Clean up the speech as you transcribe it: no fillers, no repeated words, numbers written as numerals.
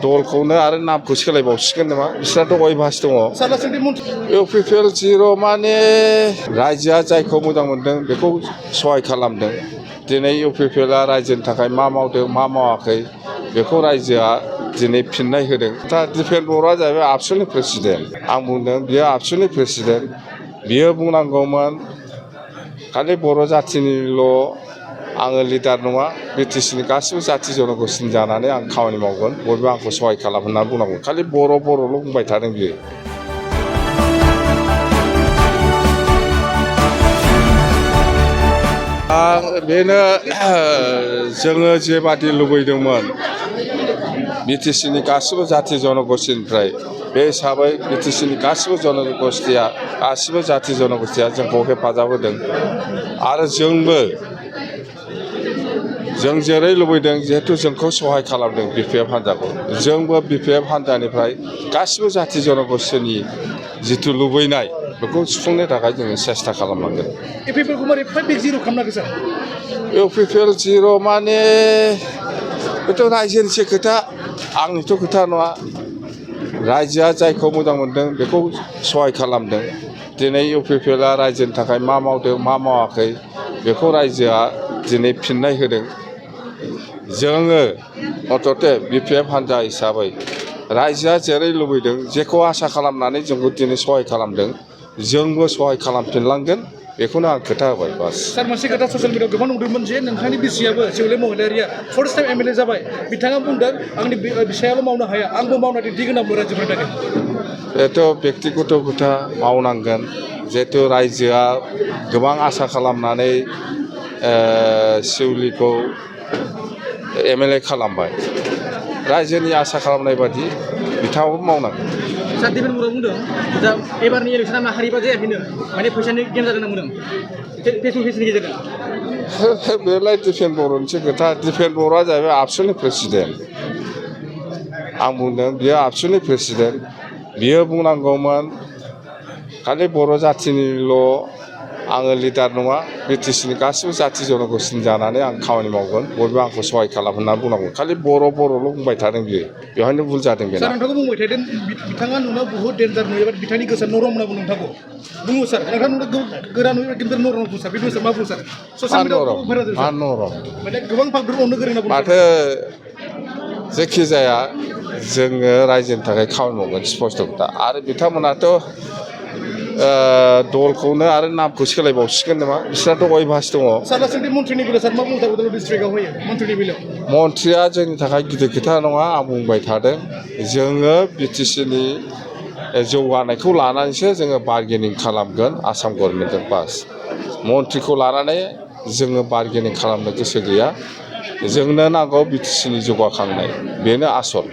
दलखौनो आरो नामखौ सोलायबावसिगोन नामा बिस्राथ' अयभास दङ इउपिपिएल जिर' माने रायजोआ जायखौ मोजां मोनदों बेखौ सहाय खालामदों दिनै इउपिपिएलआ रायजोनि थाखाय मा मावदों मा मावाखै बेखौ रायजोआ दिनै फिननाय होदों दा दिपेन बर'आ जाहैबाय आबसुनि प्रेसिडेन्ट आं बुंदों बियो आबसुनि प्रेसिडेन्ट बियो बुंनांगौमोन खालि बर' जाथिनिल' आङो लिडार नङा बिटिसिनि गासिबो जाथि जन'गोष्ठिनि जानानै आं खामानि मावगोन बयबो आंखौ सहाय खालाम होननानै बुंनांगौ खालि बर'ल' बुंबाय थादों बियो बेनो जोङो जेबादि लुबैदोंमोन बिटिसिनि गासिबो जाथि जन'गोष्ठिनिफ्राय बे हिसाबै बिटिसिनि गासिबो जन'गोष्ठिया गासिबो जाथि जन'गोष्ठिया जोंखौ हेफाजाब होदों आरो जोंबो जों जेरै लुबैदों जिहेथु जोंखौ सहाय खालामदों बिपिएफ हान्जाखौ जोंबो बिपिएफ हान्जानिफ्राय गासिबो जाथि जन'गोष्ठिनि जिथु लुबैनाय बेखौ सुफुंनो थाखाय जोङो सेस्था खालामनांगोन इउपिपिएल जिर' माने बेथ' रायजोनिसो खोथा आंनिथ' खोथा नङा रायजोआ जायखौ मोजां मोनदों बेखौ सहाय खालामदों दिनै इउपिपिएलआ रायजोनि थाखाय मा मावदों मा मावाखै बेखौ रायजोआ दिनै फिननाय होदों जोङो मथथे बिपिएफ हान्जा हिसाबै रायजोआ जेरै लुबैदों जेखौ आसा खालामनानै जोंखौ दिनै सहाय खालामदों जोंबो सहाय खालामफिनलांगोन बेखौनो आं खोथा होबाय बास सार मोनसे खोथा ससियेल मिडियायाव गोबां नुदोंमोन जे नोंथांनि बिसियाबो सेउले महिलारिया फार्स्ट टाइम एमएलए जाबाय बिथाङा बुंदों आंनि बिसायाल' मावनो हाया आंबो मावना दिन्थिगोन होनना रायजोफोरनि थाखाय बेथ' बेक्तिगत खोथा मावनांगोन जिहेथु रायजोआ गोबां आसा खालामनानै सेउलिखौ एमएलए खालामबाय रायजोनि आसा खालामनाय बादि बिथाङाबो मावनांगोन सार दिपेन बर'आ बुंदों दा एबारनि इलेक्सना माहारिबा जायाखैनो माने फैसानि गेम जादों होनना बुंदों फेसबुक पेजनि गेजेरजों बेलाय दिपेन बर'निसो खोथा दिपेन बर'आ जाहैबाय आबसुनि प्रेसिडेन्ट आं बुंदों बियो आबसुनि प्रेसिडेन्ट बियो बुंनांगौमोन खालि बर' जाथिनिल' आङो लिडार नङा बिटिसिनि गासिबो जाथि जन'गोष्ठिनि जानानै आं खामानि मावगोन बयबो आंखौ सहाय खालाम होननानै बुंनांगौ खालि बर'ल' बुंबाय थादों बियो बेवहायनो भुल जादों बेना सार नोंथांखौ बुंबाय थादों बिथाङा नुनो बहुद डेन्जार नुयो बिथांनि गोसोआ नरम होनना बुङो नोंथांखौ बुङो सार नोंथां नुनो गोरा नुयो खिन्थु नरम बुङो सार बे बुस्थुआ मा बुङो सार ससियेल मिडियायाव नरम माने गोबां फागदुर अननो गोरों होनना बुङो माथो जेखि जाया जोङो रायजोनि थाखाय खामानि मावगोन स्पष्ट खोथा आरो बिथांमोनाथ' दलखौनो आरो नामखौ सोलायबावसिगोन नामा बिस्राथ' अयभास दङ मन्थ्रिनि बेलायाव सार मा बुंदों उदालगुरि डिस्ट्रिक्टआव होयो मन्थ्रिनि बेलायाव मन्थ्रिया जोंनि थाखाय गिदिर खोथा नङा आं बुंबाय थादों जोङो बिटिसिनि जौगानायखौ लानानैसो जोङो बार्गेनिं खालामगोन आसाम गभर्नमेन्टजों बास मन्थ्रिखौ लानानै जोङो बार्गेनिं खालामनो गोसो गैया जोंनो नांगौ बिटिसिनि जौगाखांनाय बेनो आसल